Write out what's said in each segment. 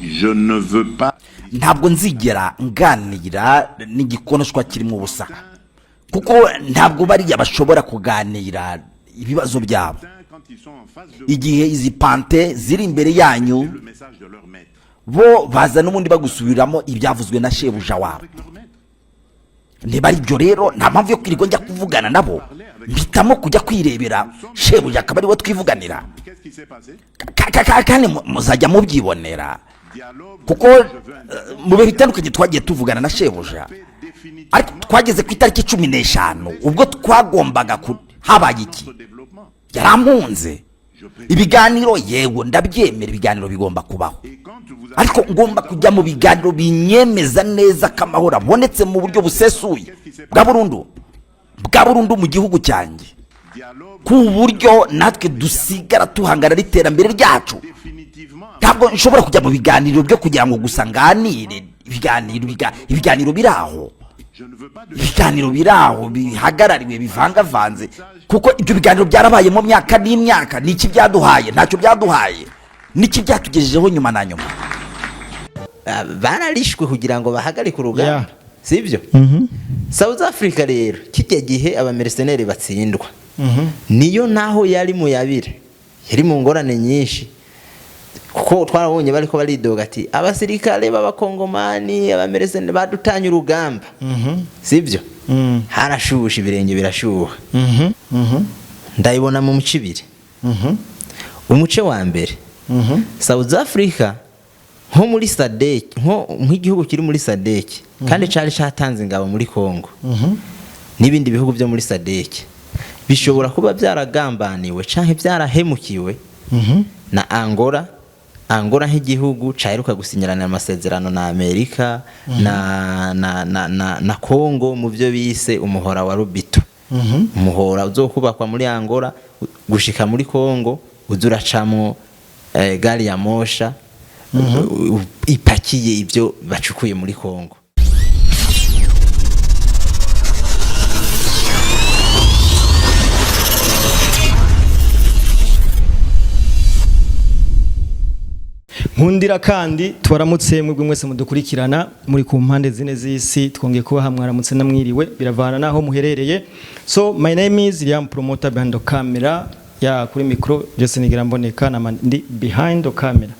Je ne veux pas Ntabwo nzigera nganira n'igikonoshwa kirimo ubusa, kuko ntabwo bariya bashobora kuganira ibibazo byabo. Quand ils sont en face de Igihe izi pantins ziri imbere yanyu, le message de leur maître. bo baza n'ubundi bagusubiramo ibyavuzwe na shebuja wabo. Avec leur maître. Niba ari ibyo rero, nta mpamvu yo kwirirwa njya kuvugana nabo. Mpitamo kujya kwirebera shebuja, akaba ariwe twivuganira. Qu'est-ce qui s'est passé? Kandi muzajya mubyibonera. Dialogue. Kuko mu bihe bitandukanye twagiye tuvugana na shebuja, ariko twageze ku itariki 15 ubwo twagombaga ku habaye iki? Développement. Yarampunze. Ibiganiro, yego, ndabyemera, ibiganiro bigomba kubaho. Et quand vous avez Ariko ngomba kujya mu biganiro binyemeza neza ko amahoro abonetse mu buryo busesuye bwa burundu, bwa burundu mu gihugu cyanjye, dialogue ku buryo natwe dusigara tuhangana n'iterambere ryacu. définitivement Ntabwo nshobora kujya mu biganiro byo kugira ngo gusa nganire ibiganiro, ibiganiro biri aho, Je ne veux pas de ibiganiro biri aho bihagarariwe, bivangavanze, kuko ibyo biganiro byarabaye mu myaka n'imyaka. Ni iki byaduhaye? Ntacyo byaduhaye. Niki byatugejejeho nyuma na nyuma? Ah, bararishwe kugira ngo bahagarike urugamba. Sibyo? South Africa rero, kijya gihe aba mercenaires batsindwa, niyo naho yari mu yabire, yari mu ngorane nyinshi, kuko twarabonye bariko baridoga ati abasirikare b'abakongomani, aba mercenaires badutanye urugamba. Sibyo? Harashusha, ibirenge birashuha. Ndayibona mu mico ibiri. Umuce wa mbere, South Africa nko muri SADC, nko nk'igihugu kiri muri SADC kandi cari catanze ingabo muri Congo n'ibindi bihugu byo muri SADC, bishobora kuba byaragambaniwe canke byarahemukiwe na Angola. Angola nk'igihugu caheruka gusinyirana amasezerano na Amerika na Congo mu byo bise umuhora wa Lobito, umuhora uzokubakwa muri Angola gushika muri Congo, uza uracamwo gari ya mosha ipakiye ibyo bacukuye muri Congo. Nkundira kandi tubaramutse mwebwe mwese mudukurikirana muri ku mpande zine z'isi. Twongeye kuba mwaramutse namwiriwe, biravana naho muherereye. So my name is Liam Promoter behind the camera, ya kuri micro Jesse Nigira mboneka na ndi behind the camera.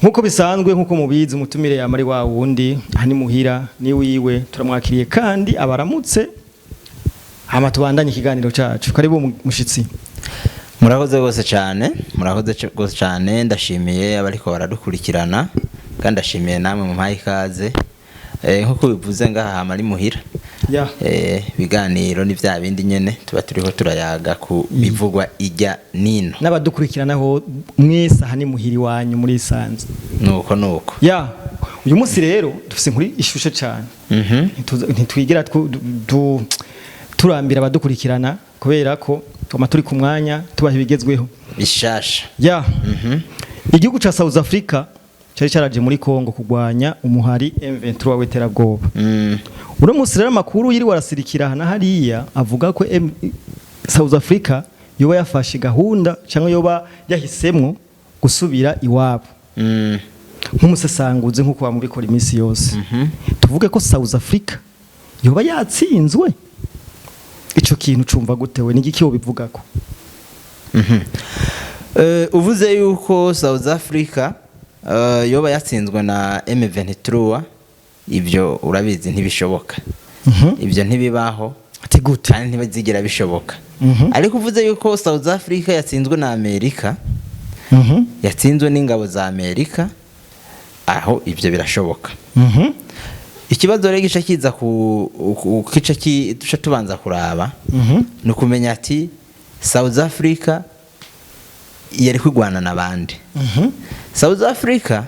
Nkuko bisanzwe, nkuko mubizi, umutumire yamari wa wundi aha ni muhira ni wiwe. Turamwakiriye kandi abaramutse, hama tubandanye ikiganiro cacu. Karibu mushitsi. Murakoze rwose cyane, murakoze rwose cyane. Ndashimiye abariko baradukurikirana kandi ndashimiye namwe mumpaye ikaze. Nkuko bivuze, ngaha hama ari muhira. Ibiganiro ni bya bindi nyene tuba turiho turayaga ku bivugwa ijya nino. N'abadukurikiranaho mwese, aha ni muhira iwanyu muri isanze. Nuko nuko. Ya, uyu munsi rero dufise inkuru ishushe cyane. Ntitwigira turambira abadukurikirana, kubera ko tuguma turi ku mwanya tubaha ibigezweho Bishasha. Ya, igihugu ca South Africa cyari cyaraje muri Congo kurwanya umuhari M23 w'iterabwoba. Uno munsi rero amakuru yiri warasirikira hana hariya avuga ko South Africa yoba yafashe gahunda cyangwa yoba yahisemwo gusubira iwabo. Nk'umusesanguzi, nk'uko bamubikora iminsi yose, tuvuge ko South Africa yoba yatsinzwe? Ico kintu cumva gutewe n'igiki wobivugako? Uvuze yuko South Africa yoba yatsinzwe na M23, ibyo urabizi ntibishoboka. Ibyo ntibibaho. Ati gute? Kandi ntibazigera bishoboka. Ariko uvuze yuko South Africa yatsinzwe na Amerika, yatsinzwe n'ingabo za Amerika, aho ibyo birashoboka. Ikibazo rero gica kiza ku kica duca tubanza kuraba ni ukumenya ati South Africa yari kwigwana n'abandi. South Africa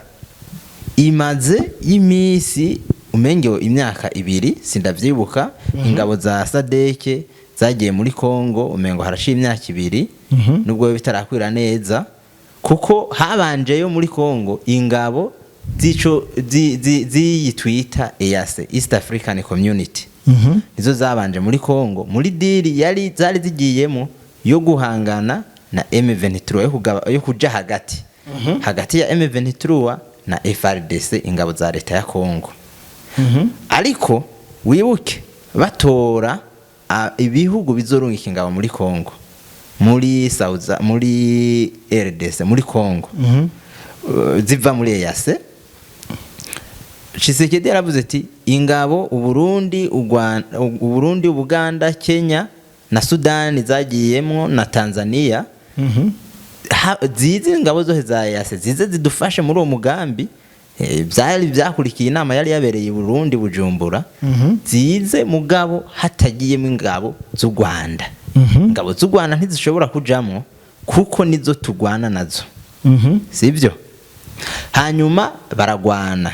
imaze y'iminsi umenge imyaka 2, sindavyibuka, ingabo za SADC zagiye muri Congo, umengo harashiye imyaka 2, nubwo bitarakwira neza, kuko habanjeyo muri Congo ingabo z'ico z'iyi twita EAC, East African Community, nizo zabanje muri Congo muri deal yari zari zigiyemo yo guhangana na M23, yo kuja hagati. hagati ya M23 na FARDC, ingabo za leta ya Kongo. Ariko wibuke batora ibihugu bizorungika ingabo muri Kongo, muri South, muri RDC, muri Kongo, ziva muri EAC. Tshisekedi yaravuze ati ingabo Uburundi, Uburundi, Ubuganda, Kenya na Sudani zagiyemwo na Tanzania, zize ingabo zose za EAC zize zidufashe muri uwo mugambi. Byari byakurikiye inama yari yabereye i Burundi, Bujumbura. Zize mugabo hatagiyemo ingabo z'u Rwanda. Ingabo z'u Rwanda ntizishobora kujamwo kuko nizo tugwana nazo, sibyo? Hanyuma baragwana.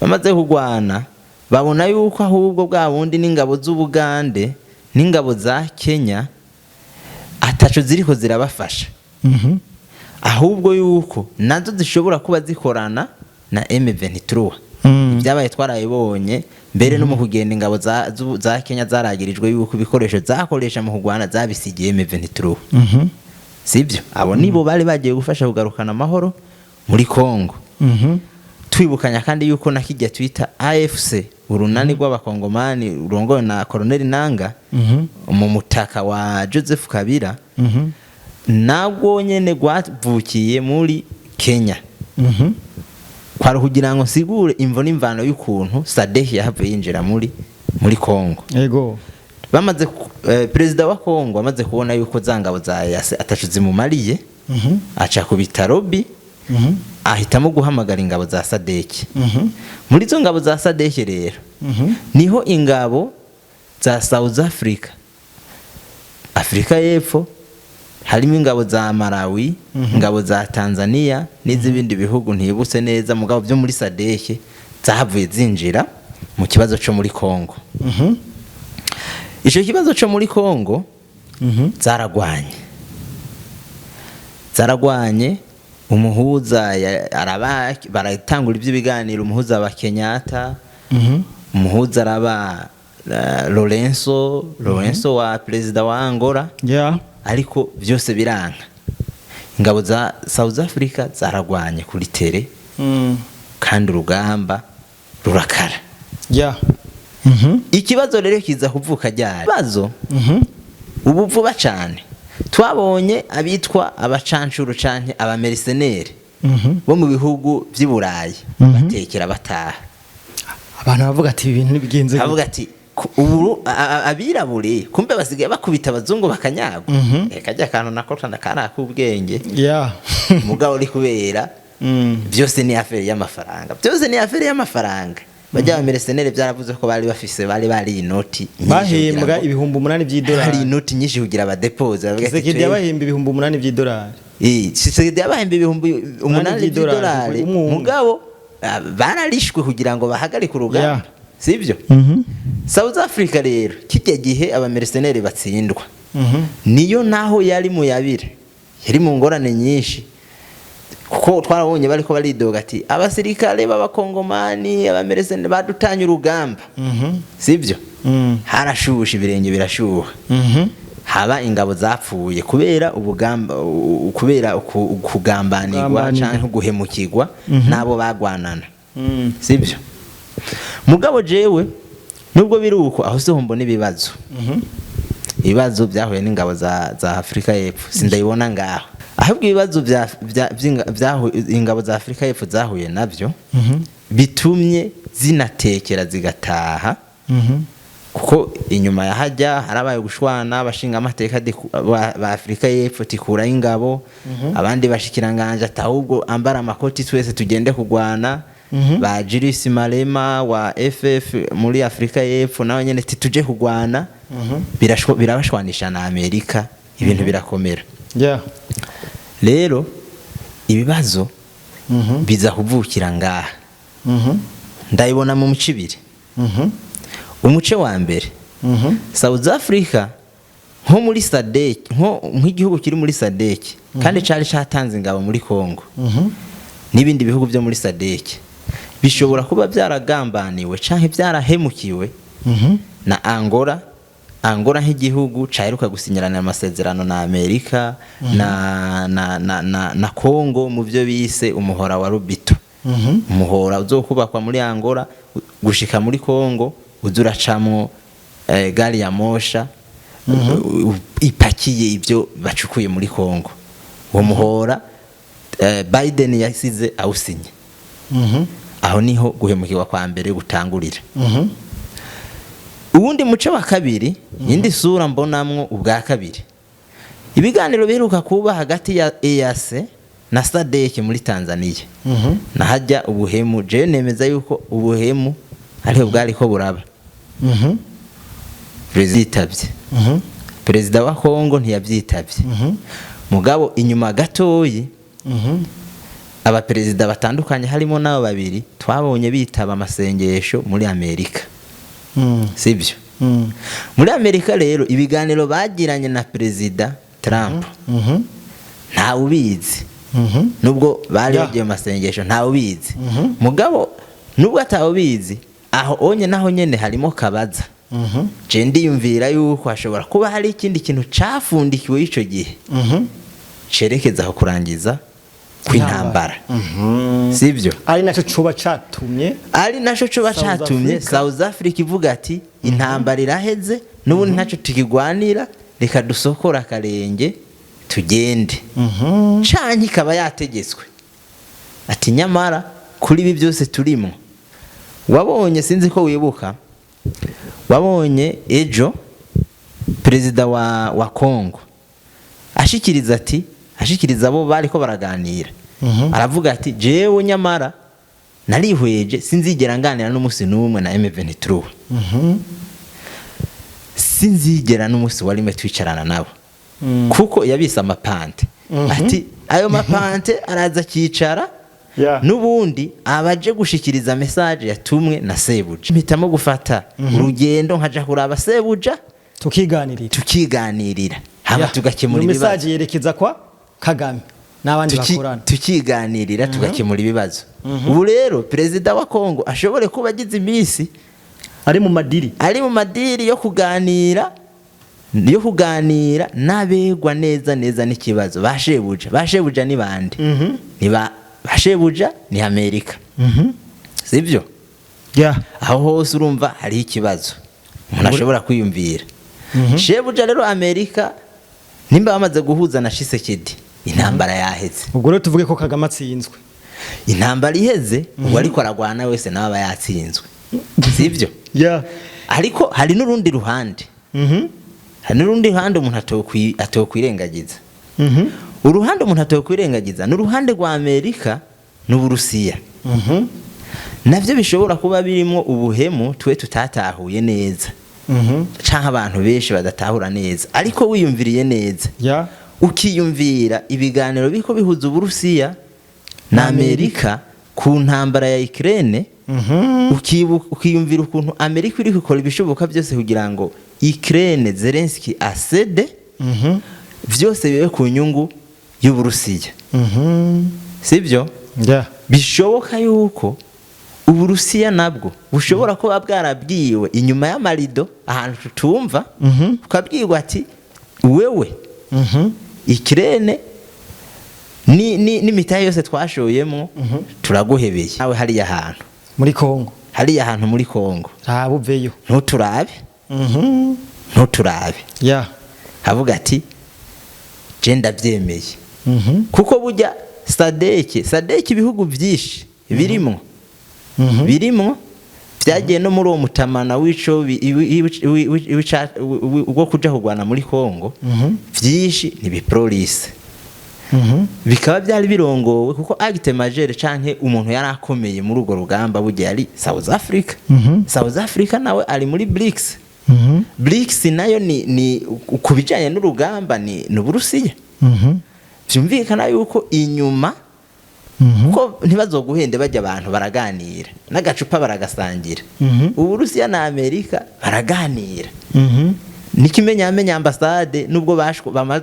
Bamaze kugwana babona yuko ahubwo bwa bundi n'ingabo z'Ubugande n'ingabo za Kenya ataco ziriko zirabafasha, ahubwo yuko nazo zishobora kuba zikorana na M23. Ibyabaye twarabibonye mbere no mu kugenda ingabo za Kenya zaragirijwe yuko ibikoresho zakoresha mu kugwana zabisigiye M23, sibyo? Abo nibo bari bagiye gufasha kugarukana amahoro muri Kongo. Twibukanya kandi yuko na kijya twita AFC, urunani rw'abakongomani rurongowe na Colonel Nanga mu mutaka wa Joseph Kabila, nabwo nyene rwavukiye muri Kenya. Kwari kugira ngo nsigure imvo n'imvano y'ukuntu SADC yahavuye yinjira muri Kongo. Bamaze perezida wa Kongo amaze kubona yuko za ngabo za EAC ataco zimumariye, aca ku bitaro bi ahitamo guhamagara ingabo za SADC. Muri izo ngabo za SADC rero niho ingabo za South Africa, Afrika y'Epfo, harimo ingabo za Malawi, ingabo za Tanzania n'iz'ibindi bihugu ntibutse neza mugabo byo muri SADC zahavuye zinjira mu kibazo cyo muri Kongo. Ico kibazo cyo muri Kongo zaragwanye. Umuhuza araba baratangura iby'ibiganiro, umuhuza wa Kenyatta, umuhuza araba Lorenzo wa perezida wa Angola, ariko byose biranka. Ingabo za South Africa zaragwanye kuri terrain kandi urugamba rurakara. Ikibazo rero kiza kuvuka ryari? Ibibazo ubu vuba cyane twabonye abitwa abacancuro canke aba mercenaires bo mu bihugu vy'i Burayi batekera bataha. Abantu bavuga ati ibi bintu ntibigenze gute? Avuga ati ubu abirabure kumbe basigaye bakubita abazungu bakanyagwa. Kajya akantu nako kari ak'ubwenge mugabo uri kubera byose ni affaire y'amafaranga, byose ni affaire y'amafaranga. Bajya ba mercenaires byaravuze ko bari bafise, bari inoti nyinshi Bahembwa kugira ngo- 8000 hari by'idolari. Inoti nyinshi kugira badepoze. Bavuga ati, Tshisekedi yabahemba 8000 by'idolari. Tshisekedi yabahemba 8000 by'idolari, by'idolari. Umwe umwe. Mugabo bararishwe kugira ngo bahagarike urugamba, sibyo? South Africa rero kijya gihe aba mercenaires batsindwa, niyo naho yari mu yabire, yari mu ngorane nyinshi, kuko twarabonye bariko baridoga ati abasirikare b'abakongomani, aba mercenaires badutanye urugamba, sibyo? Harashusha, ibirenge birashuha, haba ingabo zapfuye kubera ubugamba, kubera kugambanirwa Kugambanirwa. canke guhemukirwa n'abo bagwanana, sibyo? Mugabo jewe nubwo biri uko, aho siho mbona ibibazo. Ibibazo byahuye n'ingabo za Afurika y'Epfo sindayibona ngaho, ahubwo ibibazo ingabo za Afurika y'Epfo zahuye navyo bitumye zinatekera zigataha, kuko inyuma ya hajya harabaye gushwana, abashinga amateka ba Afurika y'Epfo tikurayo ingabo, abandi bashikiranganje ati ahubwo ambara amakoti twese tugende kugwana, ba Julius Malema wa FF muri Afurika y'Epfo nawe nyene ati tuje kugwana. Birabashwanisha na Amerika, ibintu birakomera. Rero ibibazo biza kuvukira ngaha. Ndabibona mu mico ibiri. Umuce wa mbere, South Africa nko muri SADC, nko nk'igihugu kiri muri SADC kandi cari catanze ingabo muri Congo n'ibindi bihugu byo muri SADC, bishobora kuba byaragambaniwe canke byarahemukiwe na Angola. Angola nk'igihugu caheruka gusinyirana amasezerano na Amerika na Congo mu byo bise umuhora wa Lobito, umuhora uzokubakwa muri Angola gushika muri Congo, uza uracamwo gari ya mosha ipakiye ibyo bacukuye muri Congo. Uwo muhora Biden yasize awusinye. Aho niho guhemukirwa kwa mbere gutangurira. Uwundi muco wa kabiri, indi sura mbonamwo ubwa kabiri, ibiganiro biheruka kuba hagati ya EAC na SADC muri Tanzania, nahajya ubuhemu. Jewe nemeza yuko ubuhemu ariho bwariko buraba. Perezida yitabye, perezida wa Kongo ntiyabyitabye. Mugabo inyuma gatoyi abaperezida batandukanye, harimo n'abo babiri twabonye bitaba amasengesho muri Amerika, sibyo? Muri Amerika rero ibiganiro bagiranye na Perezida Trump ntawe ubizi. Nubwo bari bagiye mu masengesho, ntawe ubizi. Mugabo nubwo atawubizi, aho onye naho nyene harimo kabaza. Je ndiyumvira yuko hashobora kuba hari ikindi kintu cafundikiwe ico gihe cerekeza aho kurangiza kw'intambara, sibyo? Ari nacyo cuba catumye Ari naco coba South catumye Africa. South Africa ivuga ati: "Intambara iraheze, n'ubundi ntaco tukigwanira, reka dusokora akarenge tugende." Canke ikaba yategetswe ati: "Nyamara kuri ibi byose turimo." Wabonye, sinzi ko wibuka, wabonye ejo perezida wa Congo ashikiriza ati, ashikiriza abo bariko baraganira, aravuga ati: "Jewe nyamara narihweje, sinzigera nganira n'umunsi n'umwe na M23, sinzigera n'umunsi wa rimwe twicarana nabo," kuko yabise amapante. Ati ayo mapante araza akicara, n'ubundi abaje gushikiriza message yatumwe na sebuja. Mpitamo gufata urugendo nkaja kuraba sebuja, tukiganirira, tukiganirira hama tugakemura. Iyo ibibazo. message yerekeza kwa Kagame n'abandi bakorana. Tukiganirira, tugakemura ibibazo. Ubu rero perezida wa Kongo ashobore kuba agize iminsi ari mu madiri, ari mu madiri yo kuganira n'abegwa neza neza n'ikibazo, ba shebuja. Ba shebuja ni bande? Ni ba shebuja ni Amerika, sibyo? Aho hose urumva hariho ikibazo umuntu ashobora kwiyumvira. Shebuja rero Amerika, nimba bamaze guhuza na Tshisekedi, intambara yaheze. Ubwo rero tuvuge ko Kagame atsinzwe. Intambara iheze, uwo ariko aragwana wese nawe aba yatsinzwe, sibyo? Ariko hari n'urundi ruhande, hari n'urundi ruhande umuntu atokwirengagiza. Uruhande umuntu atokwirengagiza ni uruhande rwa Amerika n'Uburusiya. Navyo bishobora kuba birimo ubuhemu twe tutatahuye neza, canke abantu benshi badatahura neza. Ariko wiyumviriye neza, ukiyumvira ibiganiro biriko bihuza Uburusiya na Amerika ku ntambara ya Ukraine, ukiyumvira ukuntu Amerika iri gukora ibishoboka byose kugira ngo Ukraine, Zelensky asede, vyose bibe ku nyungu y'Uburusiya, sibyo? Bishoboka yuko Uburusiya nabwo bushobora kuba bwarabwiwe inyuma y'amarido, ahantu tutumva, ukabwirwa ati: "Wewe, Ukraine ni n'imitahe yose twashoyemo turaguhebeye, nawe hariya hantu muri Kongo, hariya hantu muri Kongo, raba uveyo, ntuturabe, ntuturabe." Avuga ati: "Je ndabyemeye." Kuko burya SADC ibihugu byinshi birimwo, birimwo byagiye no muri uwo mutamana w'ico wo kuja kurwana muri Kongo. Byinshi ni biprorusse, bikaba byari birongowe, kuko acteur majeur canke umuntu yari akomeye muri urwo rugamba burya yari South Africa. South Africa nawe ari muri BRICS. BRICS nayo ni ku bijanye n'urugamba ni Uburusiya. Byumvikana yuko inyuma, ko ntibazoguhende, bajya abantu baraganira n'agacupa baragasangira. Uburusiya na Amerika baraganira. N'ikimenyamenya ambasade nubwo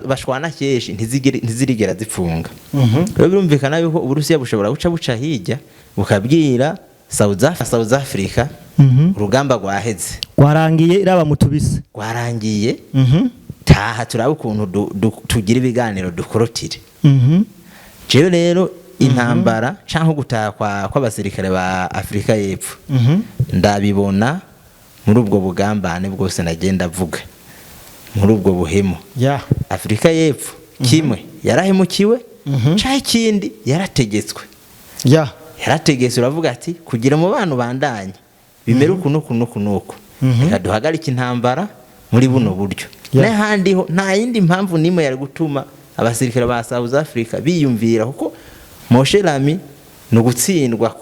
bashwana kenshi ntizirigera zipfunga. Rero birumvikana yuko Uburusiya bushobora guca buca hirya bukabwira South Africa, urugamba rwaheze. Rwarangiye, iraba mutubise. Rwarangiye, taha turabe ukuntu tugira ibiganiro, dukorotire. Jewe rero intambara canke gutaha kw'abasirikare ba Afurika y'Epfo, ndabibona muri ubwo bugambane bwose nagenda avuga, muri ubwo buhemu. Afurika y'Epfo kimwe yarahemukiwe, canke ikindi yarategetswe. Yarategetse, uravuga ati kugira umubano ubandanye bimere uku n'uku n'uku n'uku, reka duhagarike intambara muri buno buryo. N'ahandi ho nta yindi mpamvu n'imwe yari gutuma abasirikare ba South Africa biyumvira, kuko Moshe Lami ni ugutsindwa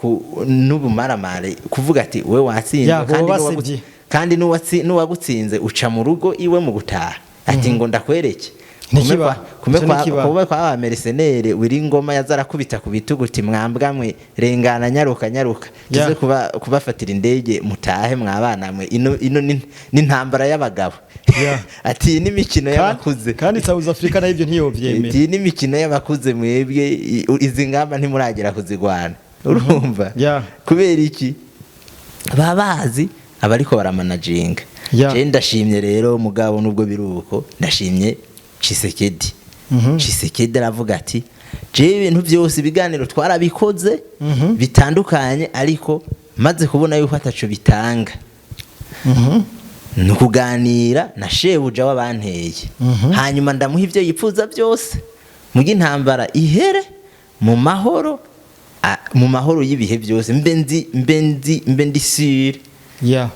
n'ubumaramare kuvuga ati we watsinzwe. Ya, kandi boba basebye. Kandi n'uwagutsinze uca mu rugo iwe mu gutaha ati ngo ndakwereke. Ntikiba. Kume Ico kwa ntikiba. kuba kwa ba mercenaire wiri ngoma yazarakubita ku bitugu uti mwambwa mwe, rengana, nyaruka, nyaruka, tuze kubafatira indege mutahe mwabana mwe, ino ni intambara y'abagabo. Ati iyi ni imikino y'abakuze. Kandi South Africa nayo ibyo ntiyovyemera. Iyi ni imikino y'abakuze, mwebwe izi ngamba ntimuragera kuzigwana, urumva? Kubera iki? Baba bazi abariko baramanaginga. Je ndashimye rero, mugabo nubwo biri uko, ndashimye Tshisekedi. Tshisekedi aravuga ati jewe ibintu byose, ibiganiro twarabikoze bitandukanye, ariko maze kubona yuko ataco bitanga, ni ukuganira na shebuja w'abanteye, hanyuma ndamuha ibyo yifuza byose, muga intambara ihere mu mahoro, mu mahoro y'ibihe byose, mbe nzi mbe nzi mbe ndi sûr,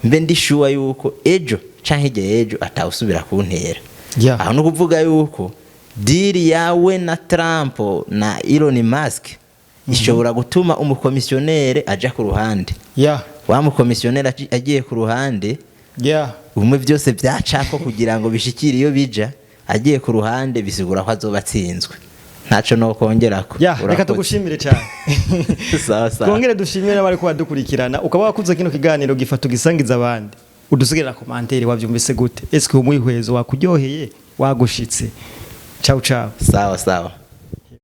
mbe ndi sure yuko ejo canke hirya y'ejo atawusubira kuntera. Aho ni ukuvuga yuko deal yawe na Trump na Elon Musk ishobora gutuma umukomisiyonere aja ku ruhande. Wa mukomisiyonere agiye ku ruhande, ubumwe byose byacako kugira ngo bishikire iyo bija, agiye ku ruhande bisigura ko azoba atsinzwe. Ntaco no kongerako. Ya, reka Urakoze. tugushimire cyane. Sawa sawa. Twongere dushimire n'abari ko badukurikirana. Ukaba wakuze kino kiganiro, gifata ugisangiza abandi, udusigire na commentaire, wavyumvise gute? Eske umwihwezo wakuryoheye, wagushitse? Ciao ciao. Sawa sawa.